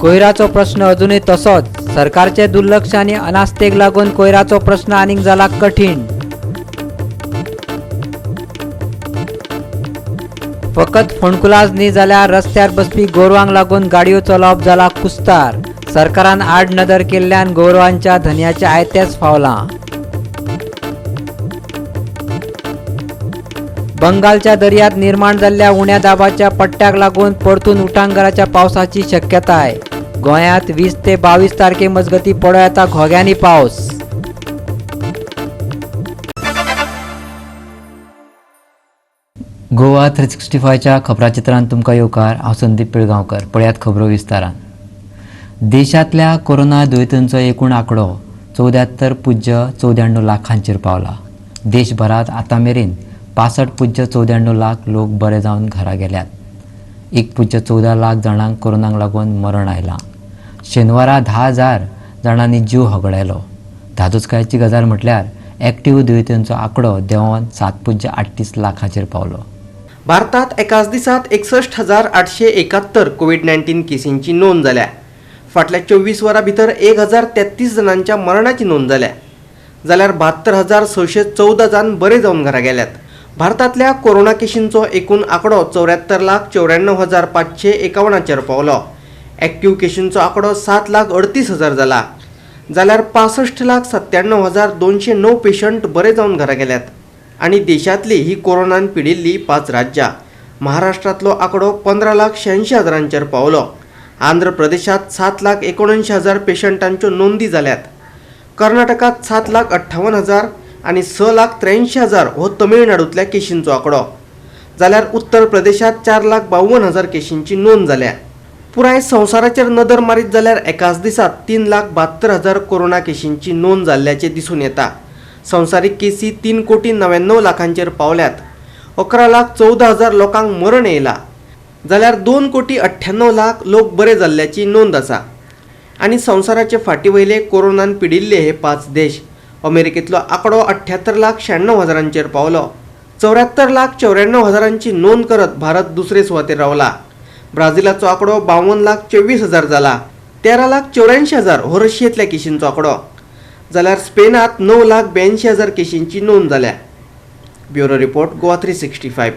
कोयराचो प्रश्न अजूनय तसोच. सरकारचे दुर्लक्ष आनी अनास्थेक लागून कोयराचो प्रश्न आनीक जाला कठीण. फकत फोंडकुलांच न्ही जाल्यार रस्त्यार बसपी गोरवांक लागून गाडयो चलोवप जाला कुस्तार. सरकारान आड नदर केल्ल्यान गोरवांच्या धनयाचें आयतेंच फावलां. बंगालच्या दर्यांत निर्माण जाल्ल्या उण्या दाबाच्या पट्ट्याक लागून परतून उटांगाराच्या पावसाची शक्यताय. गोंयांत 20 ते 22 तारखे मजगतीं पडूं येता घोग्यांनी पावस. गोवा 365च्या खबराचित्रांत तुमकां येवकार. हांव संदीप पिळगांवकर. पळयात खबरो विस्तारान. देशांतल्या कोरोना दुयेंतींचो एकूण आंकडो 74.94 लाखांचेर पावला. देशभरांत आतां मेरेन 65.94 लाख लोक बरे जावन घरा गेल्यात. 1.14 लाख जाणांक कोरोनाक लागून मरण आयलां. शेनवारा 10,000 जाणांनी जीव होगडायलो. धादोसकायेची गजाल म्हटल्यार एक्टीव दुयेंतींचो आंकडो देंवोन 7.38 लाखांचेर पावलो. भारतात एकाच दिसात 61,871 कोवीड 19 केसींची नोंद जाल्या. फाटल्या 24 वरां भितर 1033 जाणांच्या मरणाची नोंद जाल्या, जाल्यार 72,614 जाण बरे जावन घरा गेल्यात. भारतांतल्या कोरोना केशींचो एकूण आंकडो 74,94,551चेर पावलो. एक्टीव केशींचो आंकडो 7,38,000 जाला, जाल्यार 65,97,209 पेशंट बरे जावन घरा गेल्यात. आनी देशांतली ही कोरोनान पिडिल्ली पांच राज्यां. महाराष्ट्रांतलो आंकडो 15,86,000चेर पावलो. आंध्र प्रदेशांत 7,79,000 पेशंटांच्यो नोंदी जाल्यात. कर्नाटकात 7,58,000 आनी 6,83,000 हो तमिळनाडूंतल्या केशींचो आंकडो, जाल्यार उत्तर प्रदेशांत 4,52,000 केशींची नोंद जाल्या. पुराय संवसाराचेर नदर मारीत जाल्यार एकाच दिसात 3,72,000 कोरोना केशींची नोंद जाल्ल्याचें दिसून येता. संवसारीक केसी 3 कोटी 99 लाखांचेर पावल्यात. 11,14,000 लोकांक मरण येयलां, जाल्यार 2 कोटी 98 लाख लोक बरे जाल्ल्याची नोंद आसा. आनी संवसाराचे फाटी वयले कोरोनान पिडिल्ले हे पांच देश. अमेरिकेंतलो आंकडो 78,96,000चेर पावलो. 74,94,000ची नोंद करत भारत दुसरे सुवातेर रावला. ब्राझिलाचो आंकडो 52,24,000 जाला. 13,84,000 हो रशियेंतल्या केशींचो आंकडो, जाल्यार स्पेनात 9,82,000 केशींची नोंद जाल्या. Bureau report, Goa 365.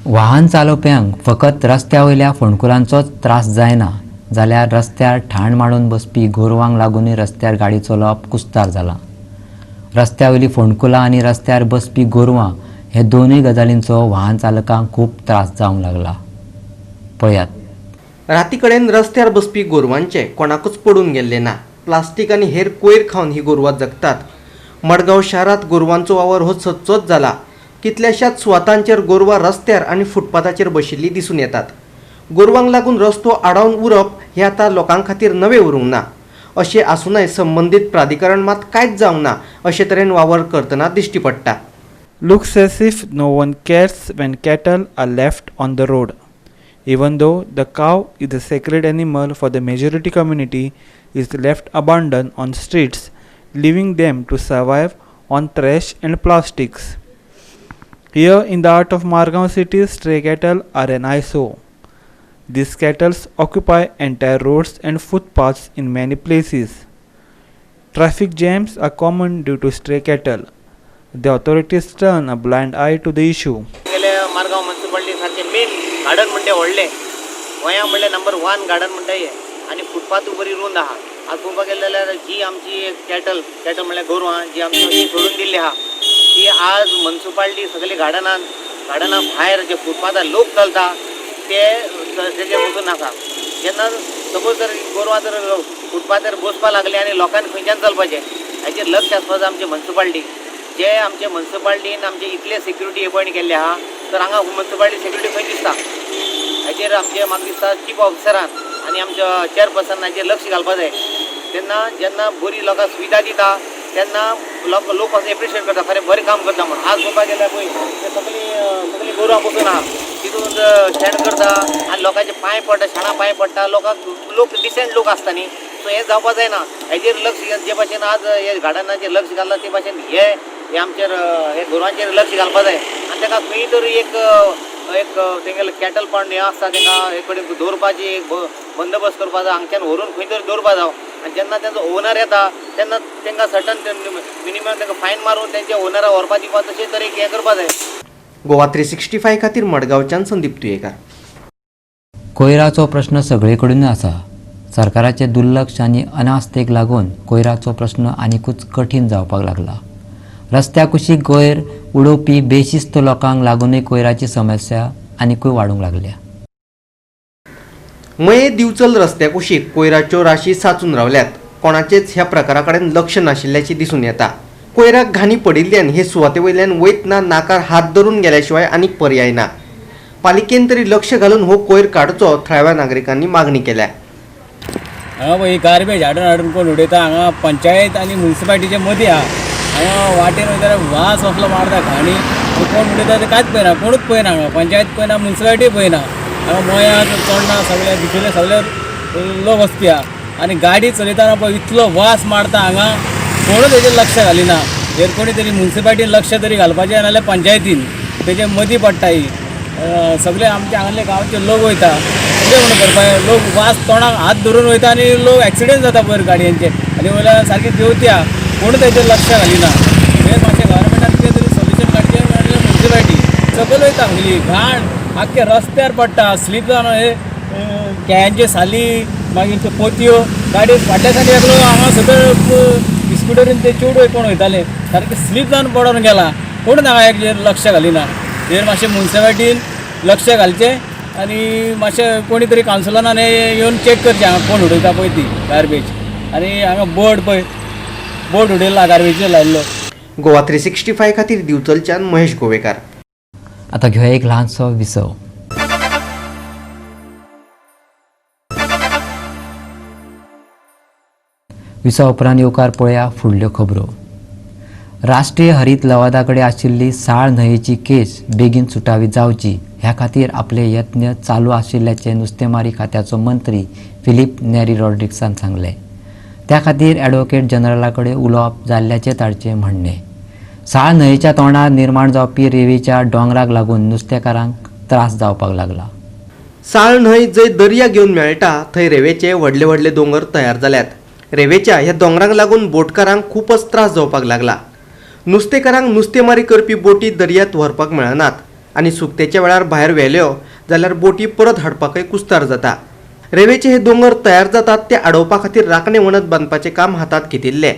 वाहन चालोवप्यांक फकत रस्त्या वयल्या फोंडकुलांचोच त्रास जायना, जाल्यार रस्त्यार ठाण मांडून बसपी गोरवांक लागूनय रस्त्यार गाडी चलोवप कुस्तार जालां. रस्त्या वयलीं फोंडकुलां आनी रस्त्यार बसपी गोरवां हे दोनूय गजालींचो वाहन चालकांक खूब त्रास जावंक लागला. पळयात. राती कडेन रस्त्यार बसपी गोरवांचें कोणाकूच पडून गेल्लें ना. प्लास्टीक आनी हेर कोयर खावन ही गोरवां जगतात. मडगांव शारांत गोरवांचो वावर हो सदचोच जाला. कितल्याशाच सुवातांचेर गोरवां रस्त्यार आनी फुटपाथाचेर बशिल्लीं दिसून येतात. गोरवांक लागून रस्तो आडावन उरप हें आतां लोकां खातीर नवें उरूंक ना. अशें आसूनय संबंदीत प्राधिकरण मात कांयच जावंक ना अशे तरेन वावर करतना दिश्टी पडटा. Looks as if no one cares when cattle are left on the road. Even though the cow is a sacred animal for the majority community, is left abandoned on streets, leaving them to survive on trash and plastics. Here in the heart of Margao city, stray cattle are an eyesore. These cattle occupy entire roads and footpaths in many places. Traffic jams are common due to stray cattle. The authorities turn a blind eye to the issue. गेले Margao municipality सारकें main garden म्हणटे, व्हडलें गोंया म्हणल्यार number one garden म्हणटा हें, आनी footpath बरी रुंद आहा. आज पळोवपाक गेले जाल्यार जी आमची कॅटल, कॅटल म्हणल्यार गोरवां जी आमची अशी सोडून दिल्ली आहा, ती आज म्युन्सिपाल्टी सगळे गार्डनान, गार्डना भायर जे फुटपाथार लोक चलता ते तेजे वचून नाका. जेन्ना सपोज जर गोरवां जर फुटपाथार बसपाक लागली आनी लोकांनी खंयच्यान चलपाचें, हाचेर लक्ष आसपाक जाय. आमचे म्युन्सिपाल्टी जे आमचे म्युन्सिपाल्टीन आमचे इतले सेक्युरिटी अपॉयंट केल्ले आहा, तर हांगा म्युन्सिपाल्टी सेक्युरिटी खंय दिसता? हाचेर आमचे म्हाका दिसता चीफ ऑफिसरान आनी आमच्या चेअरपर्सनाचेर लक्ष घालपा जाय. तेन्ना जेन्ना बरी लोकांक सुविधा दिता तेन्ना लोक लोक एप्रिशिएट करता, खरें बरें काम करता म्हणून. आज पळोवपाक गेल्यार पळय ते सगळीं सगळीं गोरवां बसून आहा, तितून शेण करता आनी लोकांचे पांय पडटा, शेणा पांय पडटा लोकांक. लोक डिसेंट लोक आसता न्ही, सो हें जावपा जायना. हेजेर लक्ष, जे भाशेन आज हे गार्डनाचेर लक्ष घातलां ते भाशेन हे हे आमचेर हे गोरवांचेर लक्ष घालपा जाय आनी ताका खंय तरी एक एक तेंगेले कॅटल पांड हें आसता तेंकां एक कडेन दवरपाची एक बंदोबस्त करपा जाय, हांगच्यान व्हरून खंय तरी दवरपा जावो. आनी जेन्ना तेंचो ओनर येता तेन्ना तेंकां सर्टन मिनिमम तेंकां फायन मारून तेंच्या ओनराक व्हरपा दिवपा तशें तरेक हें करपा जाय. गोवा 365 खातीर मडगांवच्यान संदीप तुयेकार. कोयराचो प्रश्न सगळे कडेन आसा. सरकाराचे दुर्लक्ष आनी अनास्थेक लागून कोयराचो प्रश्न आनिकूच कठीण जावपाक लागला. रस्त्या कुशीक कोयर उडोवपी बेशिस्त लोकांक लागूनय कोयराची समस्या आनिकूय वाडूंक लागल्या. मये दिवचल रस्त्या कुशीक कोयराच्यो राशी साचून रावल्यात. कोणाचेच ह्या प्रकारा कडेन लक्ष नाशिल्ल्याचें दिसून येता. कोयराक घाणी पडिल्ल्यान हे सुवाते वयल्यान वयतना नाकार हात धरून गेल्या शिवाय आनीक पर्याय ना. पालिकेन तरी लक्ष घालून हो कोयर काडचो थळाव्या नागरिकांनी मागणी केल्या. हांगा पळय गार्बेज हाडून हाडून कोण उडयता. हांगा पंचायत आनी मुन्सिपालिटीच्या मदीं आहा. हांगा वाटेन वयता वास असलो मारता घाणी, कोण उडयता ते कांयच पळयना, कोणूच पळयना. हांगा पंचायत पळयना, मुन्सिपालिटी पळयना. हांगा मया चोडणा सगळे भितरले सगळे लोक वसपी आहा आनी गाडी चलयतना पळय इतलो वास मारता हांगा, कोणूच हेजेर लक्ष घालिना. हेर कोणी तरी मुन्सिपालिटीन लक्ष तरी घालपाचें नाजाल्यार पंचायतीन तेजे मदीं पडटा. ही सगळे आमचे हांगासले गांवचे लोक वयता, कितें म्हणून करपाचें, लोक वास तोंडाक हात धरून वयता आनी लोक एक्सिडेंट जाता पयर गाडयांचे आनी वयल्यान सारकी देंवत्या, कोण तेजेर लक्ष घालिना. हें मातशें गव्हर्मेंटान कितें तरी सोल्युशन काडचें नाजाल्यार मुन्सिपालिटी सकयल वयता. हांगली घाण आख्खे रस्त्यार पडटा, स्लीप जावन हे केळ्यांच्यो साली मागीर त्यो पोतयो गाडी फाटल्या सायडीन एकलो हांगा सकयल स्कुटरीन ते चेडूं कोण वयताले सारकें स्लीप जावन पडोन गेला. कोण हांगा हेजेर लक्ष घालिना. हेर मातशें मुन्सिपालिटीन लक्ष घालचें आनी मातशें कोणी तरी कावन्सिलरान येवन चॅक करचें हांगा कोण उडयता पळय ती गार्बेज. आनी हांगा बोर्ड पळय, बोर्ड उडयला गार्बेजीचो लायिल्लो. गोवा 365 खातीर दिवचलच्यान महेश गोवेकार. आता घेवया एक ल्हानसो विसव. विसवा उपरांत येवकार पळया फुडल्यो खबरो. राष्ट्रीय हरीत लवादा कडेन आशिल्ली साळ न्हंयेची केस बेगीन सुटावी जावची ह्या खातीर आपले यत्न चालू आशिल्ल्याचें नुस्तेमारी खात्याचो मंत्री फिलीप नेरी रॉड्रिक्सान सांगलें. त्या खातीर ॲडव्होकेट जनरला कडेन उलोवप जाल्ल्याचें ताचें म्हणणें. साळ न्हंयेच्या तोंडार निर्माण जावपी रेंवेच्या दोंगराक लागून नुस्तेकारांक त्रास जावपाक लागला. साळ न्हंय जंय दर्या घेवन मेळटा थंय रेंवेचे व्हडले व्हडले दोंगर तयार जाल्यात. रेंवेच्या ह्या दोंगरांक लागून बोटकारांक खूपच त्रास जावपाक लागला. नुस्तेकारांक नुस्तेमारी करपी बोटी दर्यांत व्हरपाक मेळनात आनी सुकतेच्या वेळार भायर व्हेल्यो जाल्यार बोटी परत हाडपाकय कुस्तार जाता. रेंवेचे हे दोंगर तयार जातात ते आडोवपा खातीर राखणे वणत बांदपाचें काम हातांत घेतिल्लें,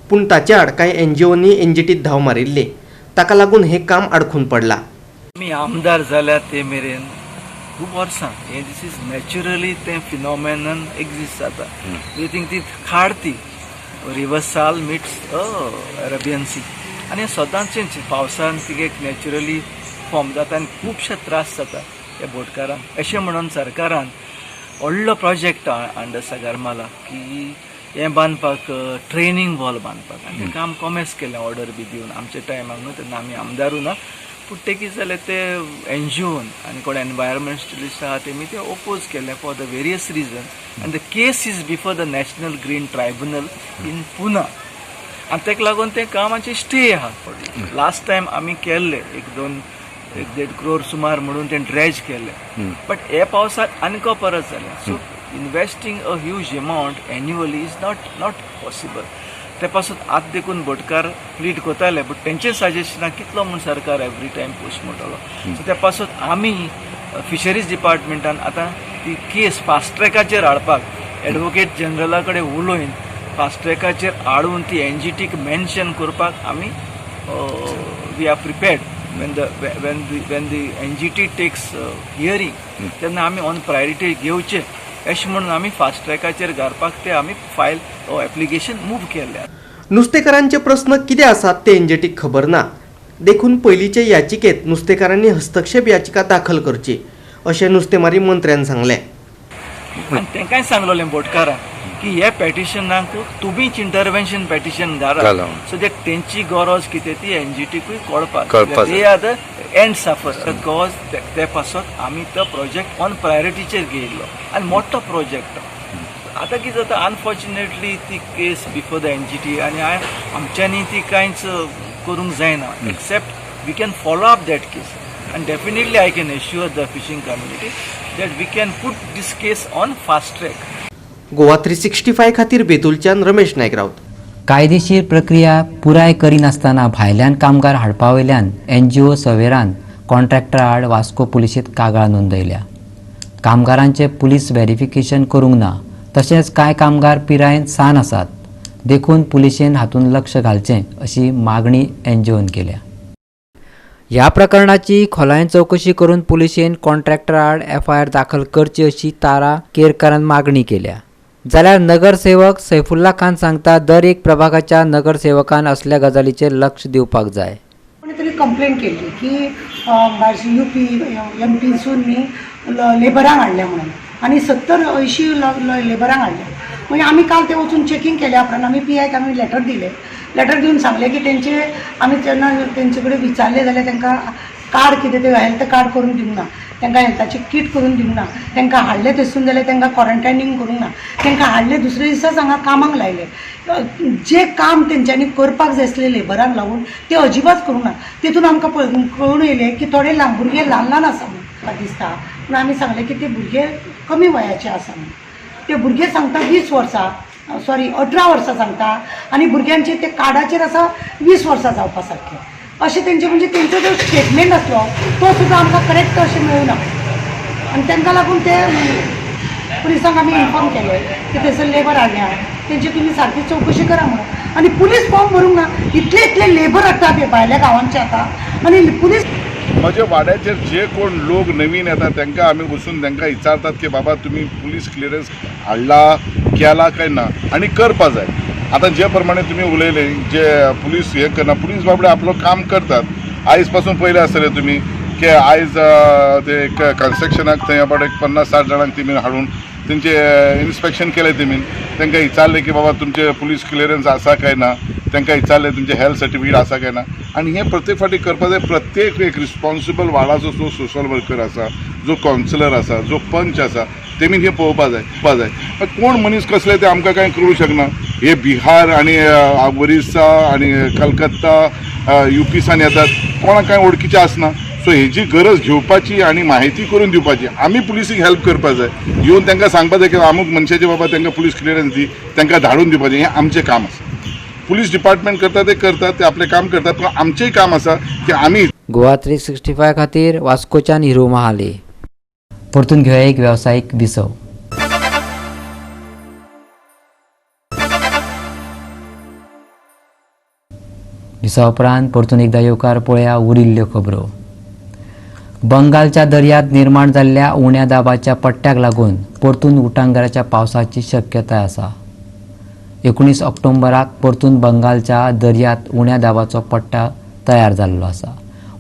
पूण ताचे आड कांय एनजीओनी एनजीटीत धांव मारिल्ली. ताका लागून हें काम आडखून पडलां. आमी आमदार जाल्या ते मेरेन खूब वर्सां हें दीस is naturally तें फिनॉमेनन एग्जिस्ट जाता. You think ती खाड ती river Sal meets Arabian sea आनी हें सदांच पावसान तिगे नॅचरली फॉर्म जाता आनी खुबशे त्रास जाता ह्या बोटकारांक. अशें म्हणून सरकारान व्हडलो प्रोजेक्ट अंडर सागरमाला की हें बांदपाक, ट्रेनींग हॉल बांदपाक, आनी तें काम कॉमेस केलें ऑर्डर बी दिवन आमच्या टायमाक न्हू, तेन्ना आमी आमदारूय ना. पूण तें कितें जालें ते एनजीओन आनी कोण एनवायरमेंटलिस्ट आहा तेमी तें ओपोज केलें for the various reason आनी the case is before the National Green Tribunal in Pune आनी ताका लागून तें कामाचें स्टे आहा. लास्ट टायम आमी केल्ले एक 1.5 क्रोर सुमार म्हणून तें ड्रेज केल्लें, बट हे पावसाक आनीक परत जालें. So investing a huge amount annually is not possible. ते पासून आतां देखून बोटकार प्लीड करताले, बट तेंचे सजेशना कितलो म्हूण सरकार एवरी टायम पूश म्हणटलो. सो ते पासून आमी फिशरीज डिपार्टमेंटान आतां ती केस फास्ट ट्रॅकाचेर हाडपाक एडवोकेट जनरला कडेन उलोवन फास्ट ट्रॅकाचेर हाडून ती एनजीटीक मेन्शन करपाक आमी we are prepared. When the NGT takes hearing तेन्ना आमी ऑन प्रायोरिटी घेवचे अशें म्हणून आमी फास्ट ट्रॅकाचेर घालपाक ते आमी फायल एप्लिकेशन मूव केल्लें. नुस्तेकारांचे प्रस्न कितें आसात ते एनजीटीक खबर ना, देखून पयलींचे याचिकेत नुस्तेकारांनी हस्तक्षेप याचिका दाखल करची अशें नुस्तेमारी मंत्र्यान सांगलें. आनी तेंकांय सांगलोलें बोटकारांक की हे पेटिशनाक तुमीच इंटरवेन्शन पेटिशन घाला, सो that तेंची गरज कितें ती एनजीटीकूय कळपाक. They are the end sufferer cause. ते पासत आमी तो प्रोजेक्ट ऑन प्रायोरिटीचेर घेयल्लो आनी मोठो प्रोजेक्ट. आतां कितें जाता, अनफॉर्च्युनेटली ती केस बिफोर the NGT आनी आमच्यांनी ती कांयच करूंक जायना, except we can follow up that case. आनी definitely I can assure the fishing community that we can put this case on fast track. Goa 365 खातीर बेतुलच्यान रमेश नायक राऊत. कायदेशीर प्रक्रिया पुराय करिनासतना भायल्यान कामगार हाडपा वयल्यान एनजीओ सवेरान कॉन्ट्रॅक्टरा आड वास्को पुलिशेंत कागाळ नोंदयल्या. कामगारांचें पुलीस व्हेरिफिकेशन करूंक ना, तशेंच कांय कामगार पिरायेन सान आसात, देखून पुलिशेन हातूंत लक्ष घालचें अशी मागणी एनजीओन केल्या. ह्या प्रकरणाची खोलायेन चवकशी करून पुलिशेन कॉन्ट्रॅक्टरा आड एफआयआर दाखल करची अशी तारा केरकारान मागणी केल्या. जाल्यार नगरसेवक सैफुल्ला खान सांगता, दर एक प्रभागाच्या नगरसेवकान असल्या गजालीचेर लक्ष दिवपाक जाय. कोणी तरी कंप्लेन केल्ली की भायरसून युपी एमपीसून न्ही लेबरांक हाडल्या म्हणून आनी 70-80 लेबरांक हाडल्या. मागीर आमी काल ते वचून चॅकींग केल्या उपरांत आमी पीआयक आमी लेटर दिले. लेटर दिवन सांगलें की तेंचे आमी जेन्ना तेंचे कडेन विचारलें जाल्यार तांकां कार्ड कितें तें हेल्थ कार्ड करून दिवंक ना, तांकां हेल्थाचें कीट करून दिवंक ना, तांकां हाडले थंयसून जाल्यार तांकां क्वॉरंटायनींग करूंक ना, तांकां हाडले दुसरे दिसाच हांगा कामाक लायले. जे काम तेंच्यांनी करपाक जाय आसलें लेबरांक लागून तें अजिबात करूंक ना. तितून आमकां कळून येयलें की थोडे ल्हान भुरगे ल्हान ल्हान आसा म्हणून दिसता, पूण आमी सांगलें की ते भुरगे कमी वयाचे आसा म्हणून. ते भुरगे सांगता 20 वर्सां, सॉरी 18 वर्सां सांगता आनी भुरग्यांचे ते कार्डाचेर आसा 20 वर्सां जावपा सारकें अशें तेंचे, म्हणजे तेंचो जो स्टेटमेंट आसलो तो सुद्दां आमकां करेक्ट अशें मेळूना. आनी तांकां लागून ते पुलिसांक आमी इन्फॉर्म केलें की थंयसर लेबर हाडल्या, तेंची तुमी सारकी चवकशी करा म्हणून. आनी पुलीस फॉर्म भरूंक ना, इतले इतले लेबर हाडटा ते भायल्या गांवांचे आतां आनी पुलीस म्हज्या वाड्याचेर जे कोण लोक नवीन येता तांकां आमी वचून तांकां विचारतात की बाबा तुमी पुलीस क्लियरन्स हाडला केला काय ना आनी करपा जाय. आतां जे प्रमाणे तुमी उलयले जे पुलीस हे करना, पुलीस बाबडे आपलो काम करतात. आयज पासून पयलें आसतलें तुमी की आयज ते कन्स्ट्रक्शनाक थंय अबावट एक 50-60 जाणांक तुमी हाडून तेंचे इन्स्पेक्शन केलें, तुमी तांकां विचारलें की बाबा तुमचे पुलीस क्लियरन्स आसा काय ना, तांकां विचारलें तुमचें हेल्थ सर्टिफिकेट आसा काय ना. आनी हें प्रत्येक फावटी करपाक जाय. प्रत्येक एक रिस्पॉन्सिबल वार्डाचो जो सोशल वर्कर आसा, जो कावन्सिलर आसा, जो पंच आसा, तेमी हें पळोवपा जाय, पळोवपा जाय. कोण मनीस कसले ते आमकां कांय कळूं शकना. हे बिहार आनी ओरिस्सा आनी कलकत्ता युपीसान येतात, कोणाक कांय वळखीचें आसना. सो हेजी गरज घेवपाची आनी म्हायती करून दिवपाची. आमी पुलिसीक हेल्प करपा जाय, येवन तांकां सांगपा जाय की अमूक मनशाचे बाबा तांकां पुलीस क्लियरन्स दी, तांकां धाडून दिवपाचें. हें आमचें काम आसा. पुलीस डिपार्टमेंट करता ते करतात, ते आपलें काम करतात, पूण आमचेंय काम आसा की आमी गोवा 365 खातीर वास्कोच्यान हिरू महाले. परतून घेवया एक वेवसायीक विसव. विसवा उपरांत परतून एकदा येवकार पळया उरिल्ल्यो खबरो. बंगालच्या दर्यांत निर्माण जाल्ल्या उण्या दाबाच्या पट्ट्याक लागून परतून उटांगाराच्या पावसाची शक्यताय आसा. 19 ऑक्टोबराक परतून बंगालच्या दर्यांत उण्या दाबाचो पट्टा तयार जाल्लो आसा.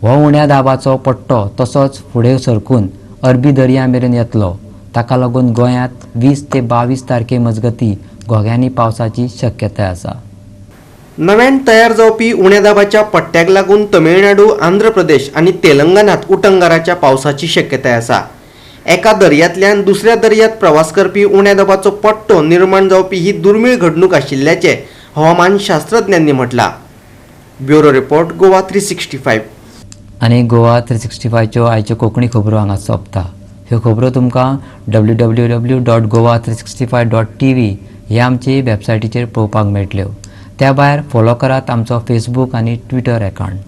हो उण्या दाबाचो पट्टो तसोच फुडें सरकून अरबी दर्या मेरेन येतलो. ताका लागून गोंयांत 20 ते 22 तारखे मजगतीं घोग्यांनी पावसाची शक्यताय आसा. नव्यान तयार जावपी उण्या दाबाच्या पट्ट्याक लागून तमिळनाडू, आंध्र प्रदेश आनी तेलंगणात उटंगाराच्या पावसाची शक्यताय आसा. एका दर्यांतल्यान दुसऱ्या दर्यांत प्रवास करपी उण्या दाबाचो पट्टो निर्माण जावपी ही दुर्मीळ घडणूक आशिल्ल्याचें हवामान शास्त्रज्ञांनी म्हटलां. Bureau report, Goa 365. आनी गोवा 365च्यो आयच्यो कोंकणी खबरो हांगा सोंपता. ह्यो खबरो तुमकां www.goa365.tv ह्या आमचे वेबसायटीचेर पळोवपाक मेळटल्यो. त्या भायर फॉलो करात आमचो फेसबूक आनी ट्विटर एकावंट.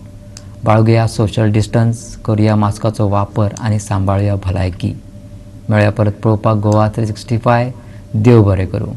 बाळगुया सोशल डिस्टन्स, करुया मास्काचो वापर आनी सांबाळुया भलायकी. मेळया परत पळोवपाक गोवा 365. देव बरें करूं.